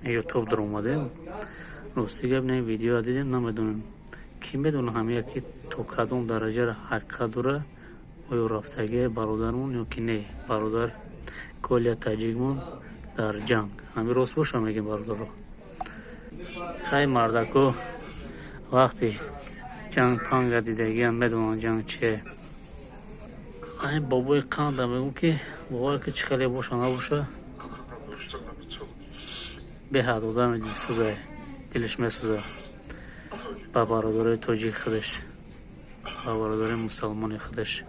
Ютуб даромадем. Рости гап, не видео дидем, намедонем, кӣ медона ҳамия ки то кадом дараҷаро ҳақиқат дора, оё рафтагие бародармон ё ки не. Бародар Колия таҷикмон дар ҷанг, ҳамин рост боша, мегем, бародаро. Хай, мардако вақти ҷанг панга дидагиам, медонанд ҷанг чие. Ай бобои қанда мегӯм, ки бовар ки чӣ хеле боша набоша, беҳад одами дилсӯзае, дилаш месӯза ба бародарои тоҷик худаш, ба бародарои мусалмони худаш.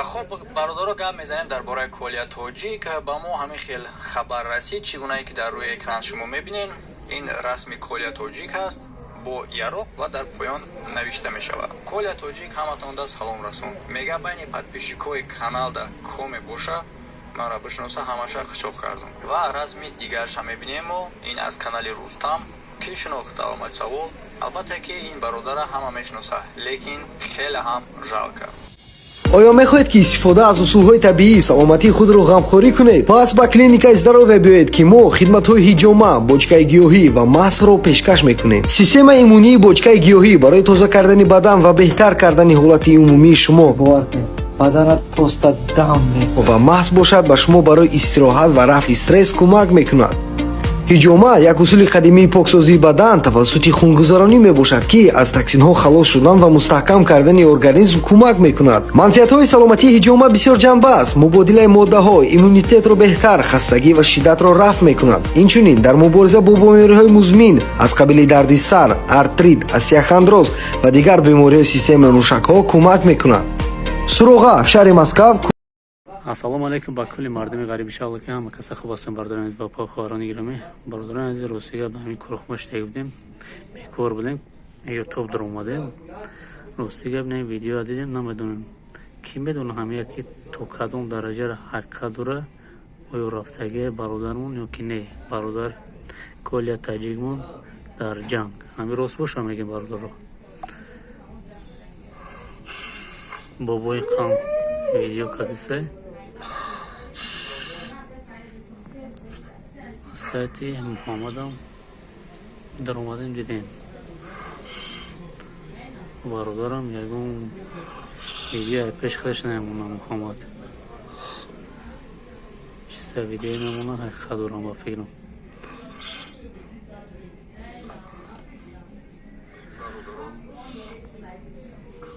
Хуб, бародаро, гап мезанем дар бораи Колия тоҷик. Ба мо ҳамин хел хабар расид, чӣ гунае ки дар рӯи экран шумо мебинед, ин расми Колия тоҷик ҳаст бо яроқ ва дар поён навишта мешавад: «Коля тоҷик ҳаматонда салом расон, мега, байни подписчикои каналда коме боша, маро бишноса, ҳамаша қичоқ кардум». Ва расми дигарша мебинем мо, ин аз канали Рустам, ки шинохт, аломати савол. Албатта ки ин бародара ҳама мешиноса, лекин хеле ҳам жалко. Оё мехоҳед, ки истифода аз усулҳои табиӣ саломатии худро ғамхорӣ кунед? Пас ба клиникаи Здоровье биёед, ки мо хидматҳои ҳиҷома, бочкаи гиёҳӣ ва масқро пешкаш мекунем. Системаи иммунии бочкаи гиёҳӣ барои тоза кардани бадан ва беҳтар кардани ҳолати умумии шумо Бовар кунед, баданат просто дам ва масқ бошад, ба шумо барои истироҳат ва рафъи стресс кӯмак мекунад. Ҳиҷома як усули қадимии поксозии бадан тавассути хунгузаронӣ мебошад, ки аз токсинҳо халос шудан ва мустаҳкам кардани организм кӯмак мекунад. Манфиатҳои саломатии ҳиҷома бисёр ҷанба аст: мубодилаи моддаҳо, иммунитетро беҳтар, хастагӣ ва шиддатро рафъ мекунад. Инчунин дар мубориза бо бемориҳои музмин аз қабили дарди сар, артрит, остеохондроз ва дигар бемориҳои системаи мушакҳо кӯмак мекунад. Суроға: шаҳри Москав. Ассалому алайкум ба кулли мардуми ғариби шаҳр, ки ҳама каса хуб ҳастанд. Бародарони азиз ва апа, хоҳарони гиромӣ, бародарони азиз, ростига ба ҳамин корхона шидаги будем, бекор будем, Ютуб даромадем. Рости гап, не видео дидем, намедонем, кӣ медона ҳамия ки то кадом дараҷаро ҳақиқат дора, оё рафтагие бародармон ё ки не. Бародар Колия таҷикмон дар ҷанг, ҳамин рост боша, мегем, бародаро. Бобои қанд видео кардисай, сайти Муҳаммадам даромадем, дидем, бародарам ягон видео пеш худаш намемона. Муҳаммад чиста видео мемона, ҳақиқат дорам ба фикрам.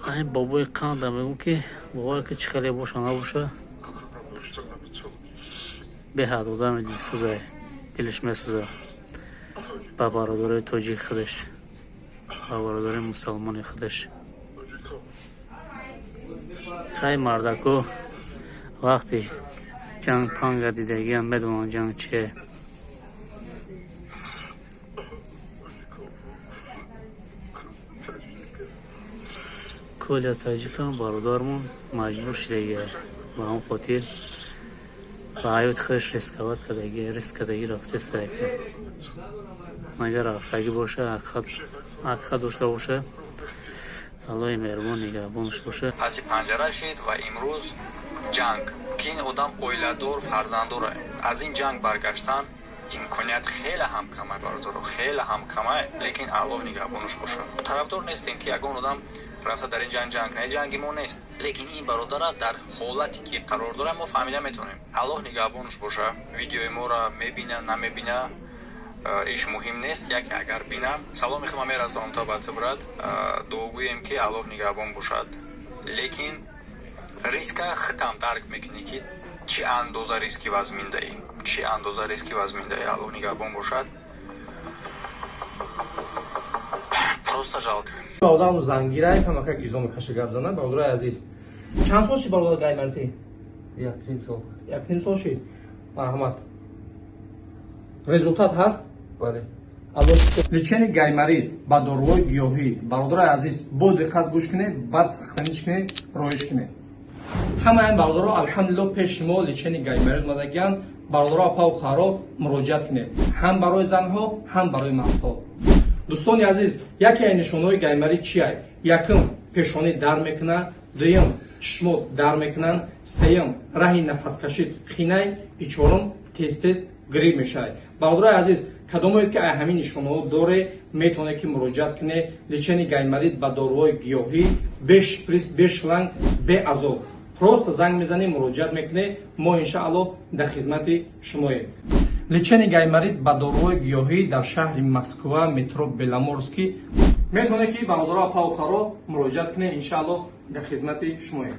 Ай бобои қанда мегӯм, ки бовар ки чӣ хеле боша набоша, беҳад одами дилсӯзае, дилаш месӯза ба бародарои тоҷик худаш, ба бародарои мусалмони худаш. Хай, мардако вақти ҷанг панга дидагиам, медонанд ҷанг чие. Коля таҷикам бародармон маҷбур шудагия, ба ҳам хотир ба ҳаёти худаш рисковать кардаги, риск кардаги рафтеста. Агар рафтагӣ боша, ҳақиқат дошта боша, Аллоҳи меҳрубон нигаҳбонаш боша. Паси панҷара шид ва имрӯз ҷанг, ки ин одам оиладор, фарзанддор, аз ин ҷанг баргаштан имконият хеле ҳам камай, бародаро, хеле ҳам камай, лекин Аллоҳ нигаҳбонаш бошад. Тарафдор нестем, ки ягон одам рафта дар ин ҷанг ҷанг кунад, ҷанги мо нест, лекин ин бародара дар ҳолате ки қарор дорад, мо фаҳмида метавонем. Аллоҳ нигаҳбонаш боша. Видеои моро мебина, намебина, иш муҳим нест. Яке агар бина, саломи худма мерасонам то ба ту, брат. Дуогӯем, ки Аллоҳ нигаҳбон бошад, лекин риска хитам дарк мекунӣ, ки чӣ андоза риски вазминдаӣ, чӣ андоза риски вазминдаӣ. Аллоҳ нигаҳбон бошад, просто жалко. Бародарам зангирай ҳамакак изо мекаша, гап зана. Бародари азиз, чанд сол шид, бародар, гаймарти? 1.5 сол. 1.5 сол шид. Марҳамат, результат ҳаст? Бале. Лечение гайморит ба доруҳои гиёҳӣ. Бародарои азиз, бо диққат гӯш кунед, баъд сохранить кунед, роиш кунед. Ҳамаи ин бародаро, алҳамдулилло, пеши мо лечение гайморит омадагиянд. Бародаро, апаву харо, муроҷиат кунед, ҳам барои занҳо, ҳам барои мардҳо. Дӯстони азиз, яке аз нишонҳои гайморит чия? Якум, пешонӣ дар мекунад, дуюм, чишмот дар мекунанд, сеюм, раҳи нафаскашид қинай и чорум, тез тез Грипп мешавад. Бародарои азиз, кадомое ки ай ҳамин нишонаҳо доре, метавонед ки муроҷиат кунед. Лечение гайморит ба доруҳои гиёҳӣ, бе шприц, бе шланг, бе азоб. Просто занг мезанед, муроҷиат мекунед, мо иншааллоҳ дар хизмати шумоем. Лечение гайморит ба доруҳои гиёҳӣ дар шаҳри Москва, метро Беломорский. Метавонед ки, бародаро, апаву хоҳаро, муроҷиат кунед, иншааллоҳ дар хизмати шумоем.